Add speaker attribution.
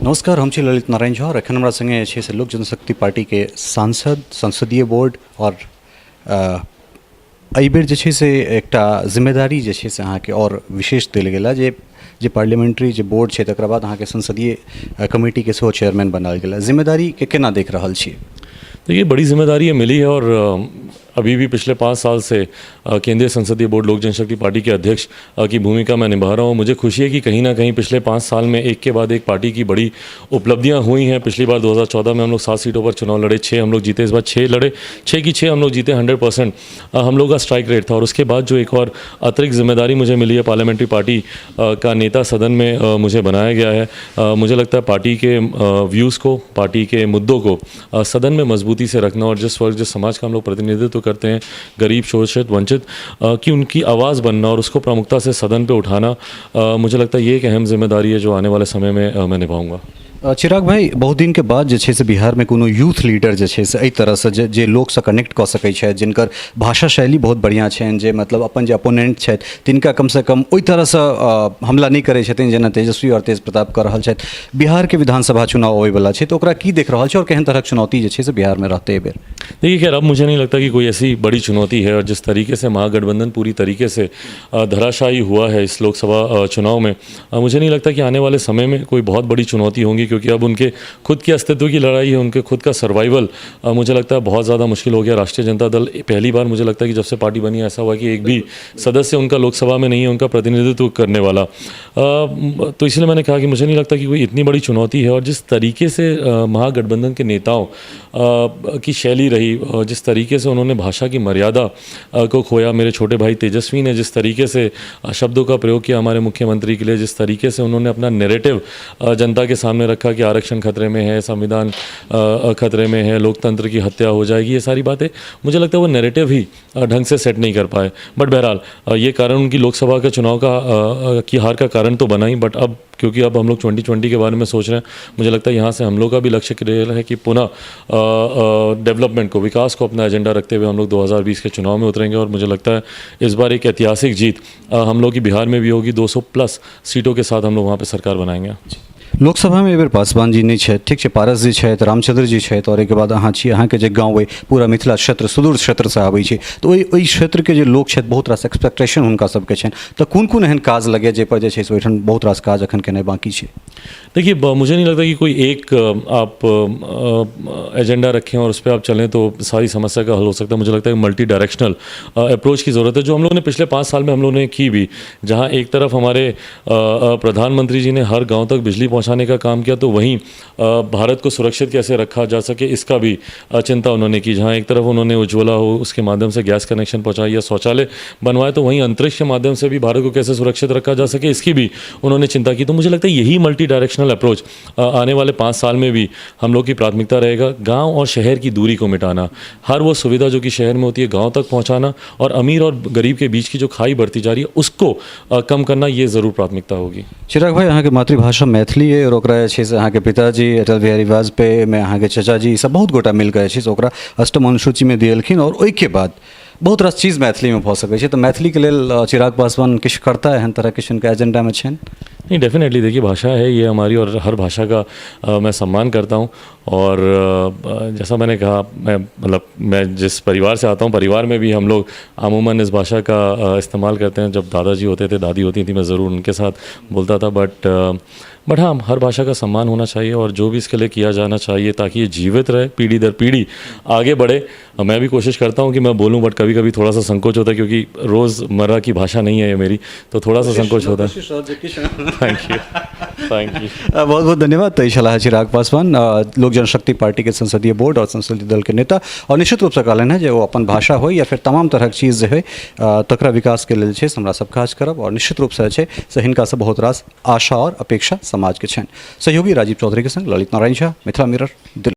Speaker 1: नमस्कार, हम छी ललित नारायण झा और एखन हमरा संगे जे छै से लोक जनशक्ति पार्टीके सांसद, संसदीय बोर्ड और एहिबेर जे छै से एकटा जिम्मेदारी जे छै से अहाँके आओर विशेष देल गेल हँ जे जे पार्लियामेंट्री जे बोर्ड छै तकरा बाद अहाँके संसदीय कमेटीके सेहो चेयरमैन बनायल गेल हँ। जिम्मेदारीके केना देख रहल छी?
Speaker 2: देखिए, बड़ी जिम्मेदारी मिली है और अभी भी पिछले 5 साल से केंद्रीय संसदीय बोर्ड लोक जनशक्ति पार्टी के अध्यक्ष की भूमिका मैं निभा रहा हूँ। मुझे खुशी है कि कहीं ना कहीं पिछले 5 साल में एक के बाद एक पार्टी की बड़ी उपलब्धियां हुई हैं। पिछली बार 2014 में हम लोग 7 सीटों पर चुनाव लड़े, 6 हम लोग जीते। इस बार 6 लड़े, 6 की 6 हम लोग जीते, 100% हम लोग का स्ट्राइक रेट था। और उसके बाद जो एक और अतिरिक्त जिम्मेदारी मुझे मिली है, पार्लियामेंट्री पार्टी का नेता सदन में मुझे बनाया गया है। मुझे लगता है पार्टी के व्यूज़ को, पार्टी के मुद्दों को सदन में मजबूती से रखना और जिस वर्ग, जिस समाज का हम लोग प्रतिनिधित्व करते हैं, गरीब, शोषित, वंचित, कि उनकी आवाज़ बनना और उसको प्रमुखता से सदन पे उठाना, मुझे लगता है ये एक अहम जिम्मेदारी है जो आने वाले समय में मैं निभाऊंगा।
Speaker 1: चिराग भाई, बहुत दिनके बाद जे छै से बिहारमे कोनो यूथ लीडर जे छै से एहि तरहसँ जे जे लोकसँ कनेक्ट कऽ सकै छथि, जिनकर भाषा शैली बहुत बढ़िआँ छनि, जे मतलब अपन जे अपोनेंट छथि तिनका कमसँ कम ओहि तरहसँ हमला नहि करै छथिन जेना तेजस्वी आओर तेज प्रताप कऽ रहल छथि। बिहारके विधानसभा चुनाव अबैवला छै, तऽ ओकरा की देख रहल छै और केहन तरहक चुनौती जे छै से बिहारमे रहतै एहि बेर?
Speaker 2: देखिए, खैर अब मुझे नहीं लगता कि कोई ऐसी बड़ी चुनौती है और जिस तरीके से महागठबंधन पूरी तरीके से धराशायी हुआ है इस लोकसभा चुनाव में, मुझे नहीं लगता कि आने वाले समय में कोई बहुत बड़ी चुनौती होंगी, क्योंकि अब उनके खुद के अस्तित्व की लड़ाई है, उनके खुद का सर्वाइवल मुझे लगता है बहुत ज़्यादा मुश्किल हो गया। राष्ट्रीय जनता दल पहली बार, मुझे लगता है कि जब से पार्टी बनी है, ऐसा हुआ कि एक भी सदस्य उनका लोकसभा में नहीं है, उनका प्रतिनिधित्व करने वाला। तो इसलिए मैंने कहा कि मुझे नहीं लगता कि कोई इतनी बड़ी चुनौती है। और जिस तरीके से महागठबंधन के नेताओं की शैली रही, जिस तरीके से उन्होंने भाषा की मर्यादा को खोया, मेरे छोटे भाई तेजस्वी ने जिस तरीके से शब्दों का प्रयोग किया हमारे मुख्यमंत्री के लिए, जिस तरीके से उन्होंने अपना नैरेटिव जनता के सामने रखा कि आरक्षण खतरे में है, संविधान खतरे में है, लोकतंत्र की हत्या हो जाएगी, ये सारी बातें, मुझे लगता है वो नैरेटिव ही ढंग से सेट नहीं कर पाए। बट बहरहाल ये कारण उनकी लोकसभा के चुनाव का की हार का कारण तो बना ही, बट अब क्योंकि अब हम लोग 2020 के बारे में सोच रहे हैं, मुझे लगता है यहाँ से हम लोग का भी लक्ष्य क्लियर है कि पुनः डेवलपमेंट को, विकास को अपना एजेंडा रखते हुए हम लोग 2020 के चुनाव में उतरेंगे। और मुझे लगता है इस बार एक ऐतिहासिक जीत हम लोग की बिहार में भी होगी। 200 प्लस सीटों के साथ हम लोग वहाँ पर सरकार बनाएंगे।
Speaker 1: लोकसभामे एहि बेर पासवान जी नहि छथि, ठीक छै, पारस जी छथि, रामचंद्र जी छथि और एहिके बाद अहाँ छी। अहाँके जे गाँव अइ पूरा मिथिला क्षेत्र, सुदूर क्षेत्रसँ आबै छै, तऽ ओहि ओहि क्षेत्रके जे लोक छथि, बहुत रास एक्सपेक्टेशन हुनका सबके छनि, तऽ कोन कोन एहन काज लगैए जाहिपर जे छै से ओहिठाम बहुत रास काज एखन केनाइ बाँकी छै?
Speaker 2: देखिए, मुझे नहीं लगता कि कोई एक आप एजेंडा रखें और उस पर आप चलें तो सारी समस्या का हल हो सकता है। मुझे लगता है मल्टी डायरेक्शनल अप्रोच की ज़रूरत है, जो हम लोगों ने पिछले 5 साल में हम लोगों ने की भी। जहाँ एक तरफ हमारे प्रधानमंत्री जी ने हर गांव तक बिजली पहुंचाने का काम किया, तो वहीं भारत को सुरक्षित कैसे रखा जा सके, इसका भी चिंता उन्होंने की। जहाँ एक तरफ उन्होंने उज्ज्वला हो, उसके माध्यम से गैस कनेक्शन पहुँचाई या शौचालय बनवाए, तो वहीं अंतरिक्ष के माध्यम से भी भारत को कैसे सुरक्षित रखा जा सके, इसकी भी उन्होंने चिंता की। तो मुझे लगता है यही मल्टी डायरेक्शनल अप्रोच आने वाले 5 साल में भी हम लोग की प्राथमिकता रहेगा। गांव और शहर की दूरी को मिटाना, हर वो सुविधा जो कि शहर में होती है गांव तक पहुंचाना और अमीर और गरीब के बीच की जो खाई बढ़ती जा रही है उसको कम करना, ये ज़रूर प्राथमिकता होगी।
Speaker 1: चिराग भाई, अहाँके मातृभाषा मैथिली अइ और ओकरा जे छै से अहाँके पिताजी अटल बिहारी वाजपेयी मे अहाँके चचाजी सब बहुत गोटा मिलकऽ जे छै से ओकरा अष्टम अनुसूचीमे दिएलखिन और ओहिके बाद बहुत रास चीज मैथिलीमे भऽ सकै छै, तऽ मैथिलीके लेल चिराग पासवान किछु करता, एहन तरहके किछु हुनका एजेंडामे छनि?
Speaker 2: नहीं, डेफिनेटली। देखिए, भाषा है ये हमारी और हर भाषा का मैं सम्मान करता हूँ और जैसा मैंने कहा, मैं मतलब मैं जिस परिवार से आता हूँ, परिवार में भी हम लोग अमूमन इस भाषा का इस्तेमाल करते हैं। जब दादाजी होते थे, दादी होती थी, मैं ज़रूर उनके साथ बोलता था। बट हाँ, हर भाषा का सम्मान होना चाहिए और जो भी इसके लिए किया जाना चाहिए ताकि ये जीवित रहे, पीढ़ी दर पीढ़ी आगे बढ़े। मैं भी कोशिश करता हूँ कि मैं बोलूँ, बट कभी कभी थोड़ा सा संकोच होता है, क्योंकि रोज़मर्रा की भाषा नहीं है ये मेरी, तो थोड़ा सा संकोच होता है। Thank you, thank you.
Speaker 1: बहुत बहुत धन्यवाद। तऽ ई छलाह चिराग पासवान, लोक जनशक्ति पार्टीके संसदीय बोर्ड और संसदीय दलके नेता और निश्चित रूपसँ कहलनि हेँ जे ओ अपन भाषा होइ या फेर तमाम तरहक चीज जे होइ, तकरा विकासके लेल छै से हमरा सब काज करब और निश्चित रूपसँ जे छै से हिनकासँ बहुत रास आशा और अपेक्षा समाजके छनि। सहयोगी राजीव चौधरीके संग ललित नारायण झा, मिथिला मिरर, दिल्ली।